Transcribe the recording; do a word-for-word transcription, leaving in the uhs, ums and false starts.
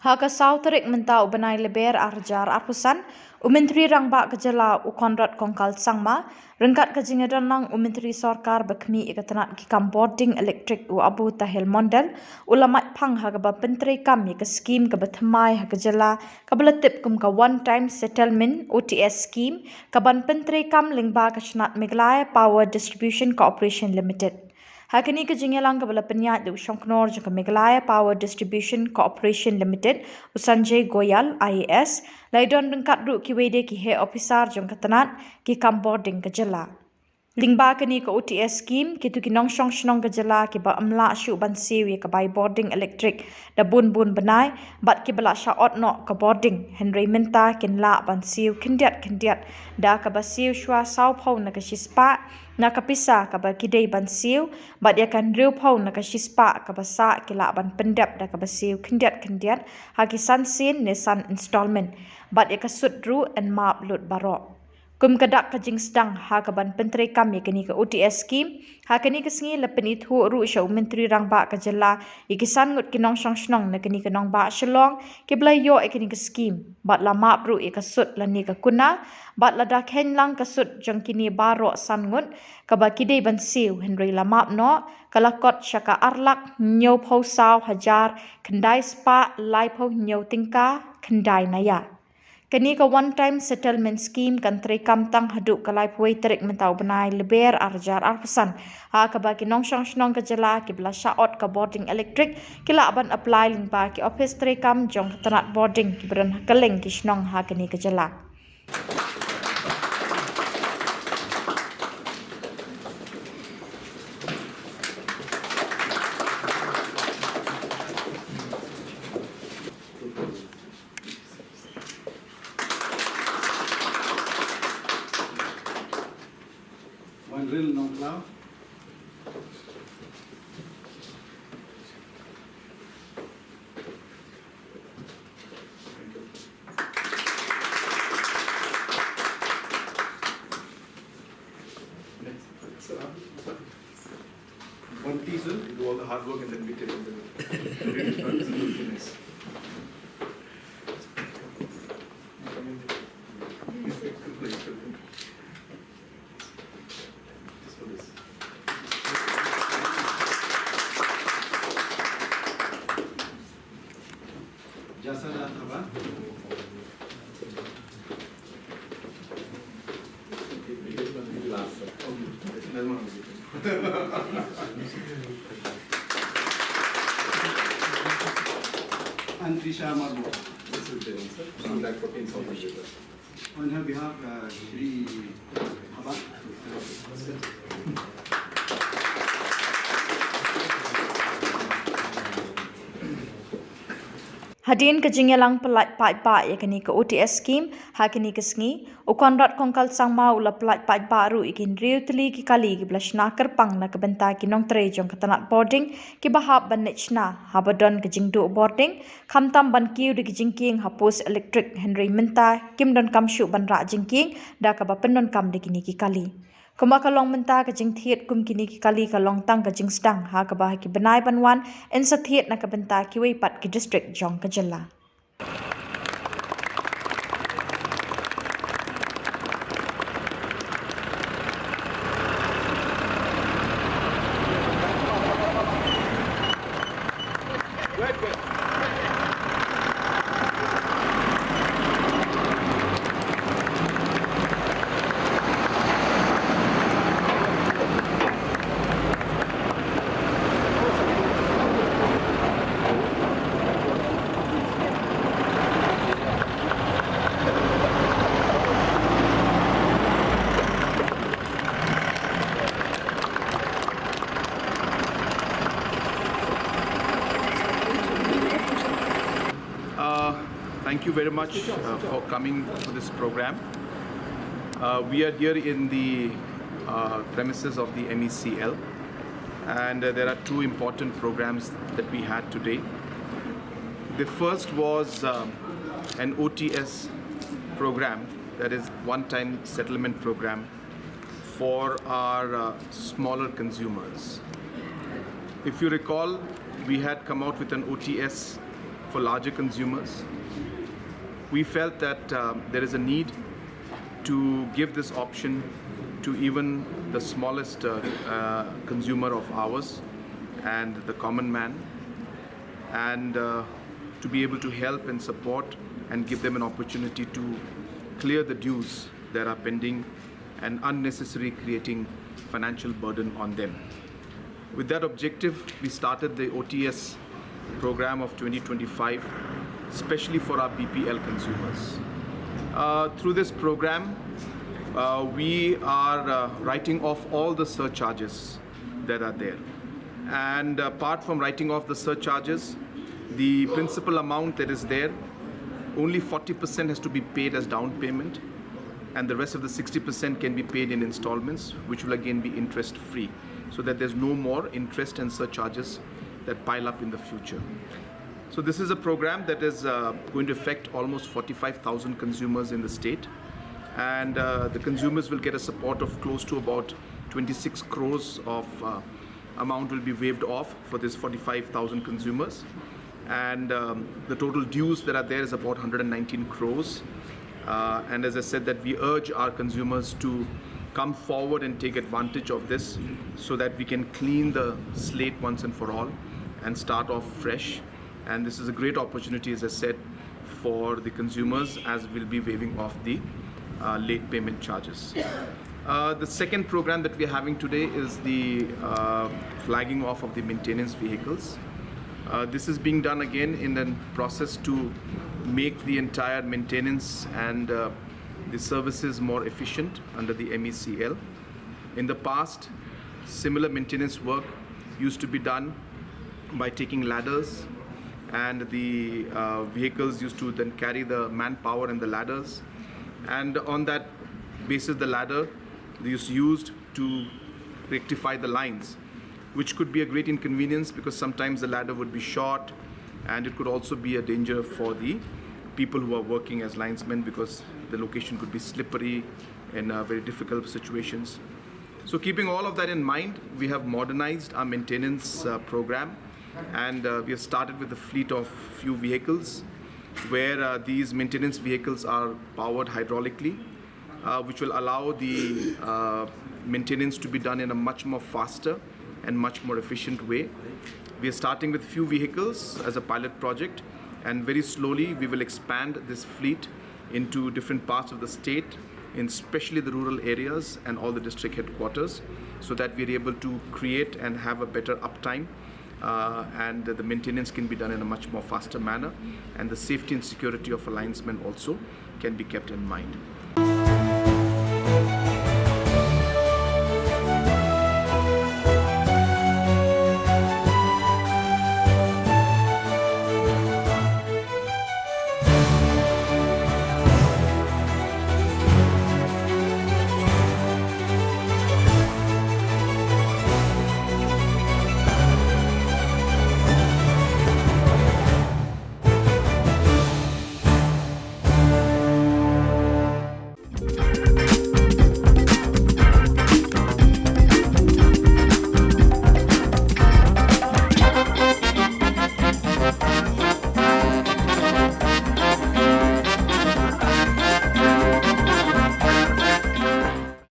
Ha ka saw tarik mynta u bnai Lber ar hajar arphew san, u Myntri Rangbah ka jylla u Conrad Kongkal Sangma, ryngkat ka jingïadon lang u Myntri Sorkar ba khmih ïa ka tnat ki kam bording elektrik u Abu Tahir Mondal, u la mait phang ha kaba pyntreikam ïa ka skim kaba thymmai ha ka jylla kaba la tip kum ka One Time Settlement, O T S scheme, kaban pyntreikam lyngba ka shnat Meghalaya Power Distribution Corporation Limited. Ha kane ka jingïalang kaba la pynïaid da u shongknor jong ka Meghalaya Power Distribution Corporation Limited, u Sanjay Goyal, I A S, la ïadon ryngkat ruh kiwei de ki heh ophisar jong ka tnat, ki kam bording ka jylla. Lyngba kane ka O T S scheme, kito ki nongshong shnong ka jylla kiba ym lah shuh ban siew ïa ka bai bording elektrik da bun bun bnai, bad kiba la shah ot noh ka bording, hynrei mynta kin lah ban siew khyndiat khyndiat da kaba siew shuwa sawphew na ka shispah na ka pisa kaba ki dei ban siew, bad ïa ka hynriewphew na ka shispah kaba sah ki lah ban pyndep da kaba siew khyndiat khyndiat ha ki san sien ne san installment, bad ïa ka sut ruh yn map lut baroh. Kum ka dak ka jingsdang ha kaban pyntreikam ïa kane ka O T S scheme, ha kane ka sngi la pynithuh ruh sha u Myntri Rangbah ka jylla ïa ki san ngut ki nongshong shnong na kane ka nongbah Shillong kiba la ïoh ïa kane ka skim, bad la map ruh ïa ka sut lane ka kuna, bad lada kheiñ lang ka sut jong kine baroh san ngut kaba ki dei ban siew, hynrei la map noh, ka la kot sha ka ar lak hynñiewphew saw hajar khyndai spah laiphew hynñiew tyngka khyndai naïa. Kane ka One Time Settlement Scheme kan treikam tang haduh ka laiphew wei tarik mynta u bnai Lber ar hajar arphew san, ha kaba ki nongshong shnong ka jylla kiba la shah ot ka bording elektrik ki lah ban apply lyngba ki ophis treikam jong ka tnat bording kiba don ha kylleng ki shnong ha kane ka jylla. Wan Ril Nongkhlaw. Next. One tea, sir. You do all the hard work and then we take on the next. Just for this. Jasada Thaban. And Trisha Marmo. This is the answer. Contact fourteen thousand. On her behalf, uh, Shri Thaban. Hadien ka jingïalang pyllait paidbah ïa kane ka O T S scheme, ha kane ka sngi, u Conrad Kongkal Sangma u la pyllait paidbah ruh ïa ki hynriew tylli ki kali kiba la shna kyrpang na ka bynta ki nongtrei jong ka tnat bording kiba hap ban leit shna haba don ka jingduh bording, khamtam ban kiew da ki jingkieng ha post elektrik, hynrei mynta kim donkam shuh ban rah jingkieng da kaba pyndonkam da kine ki kali. Kumba ka long mynta, ka jingthied kum kine ki kali ka long tang ka jingsdang, ha kaba ha ki bnai ban wan yn sa thied na ka bynta kiwei pat ki district jong ka jylla. Uh, thank you very much, uh, for coming to this program. Uh, we are here in the, uh, premises of the M E C L, and, uh, there are two important programs that we had today. The first was, um, an O T S program, that is one-time settlement program for our, uh, smaller consumers. If you recall, we had come out with an O T S for larger consumers. We felt that uh, there is a need to give this option to even the smallest uh, uh, consumer of ours and the common man, and uh, to be able to help and support and give them an opportunity to clear the dues that are pending and unnecessary creating financial burden on them. With that objective, we started the O T S program of twenty twenty-five, especially for our B P L consumers. Uh, through this program, uh, we are uh, writing off all the surcharges that are there. And apart from writing off the surcharges, the principal amount that is there, only forty percent has to be paid as down payment, and the rest of the sixty percent can be paid in installments, which will again be interest free, so that there's no more interest and surcharges that pile up in the future. So this is a program that is uh, going to affect almost forty-five thousand consumers in the state, and uh, the consumers will get a support of close to about twenty-six crores of uh, amount will be waived off for this forty-five thousand consumers, and um, the total dues that are there is about one hundred nineteen crores. Uh, and as I said, that we urge our consumers to come forward and take advantage of this, so that we can clean the slate once and for all and start off fresh. And this is a great opportunity, as I said, for the consumers, as we'll be waiving off the uh, late payment charges. Uh, the second program that we're having today is the uh, flagging off of the maintenance vehicles. Uh, this is being done again in a process to make the entire maintenance and uh, the services more efficient under the M E C L. In the past, similar maintenance work used to be done by taking ladders, and the uh, vehicles used to then carry the manpower and the ladders, and on that basis, the ladder is used to rectify the lines, which could be a great inconvenience, because sometimes the ladder would be short, and it could also be a danger for the people who are working as linesmen, because the location could be slippery in uh, very difficult situations. So, keeping all of that in mind, we have modernized our maintenance uh, program, and uh, we have started with a fleet of few vehicles where uh, these maintenance vehicles are powered hydraulically, uh, which will allow the uh, maintenance to be done in a much more faster and much more efficient way. We are starting with few vehicles as a pilot project, and very slowly we will expand this fleet into different parts of the state, in especially the rural areas and all the district headquarters, so that we are able to create and have a better uptime, uh, and the maintenance can be done in a much more faster manner, and the safety and security of a linesman also can be kept in mind.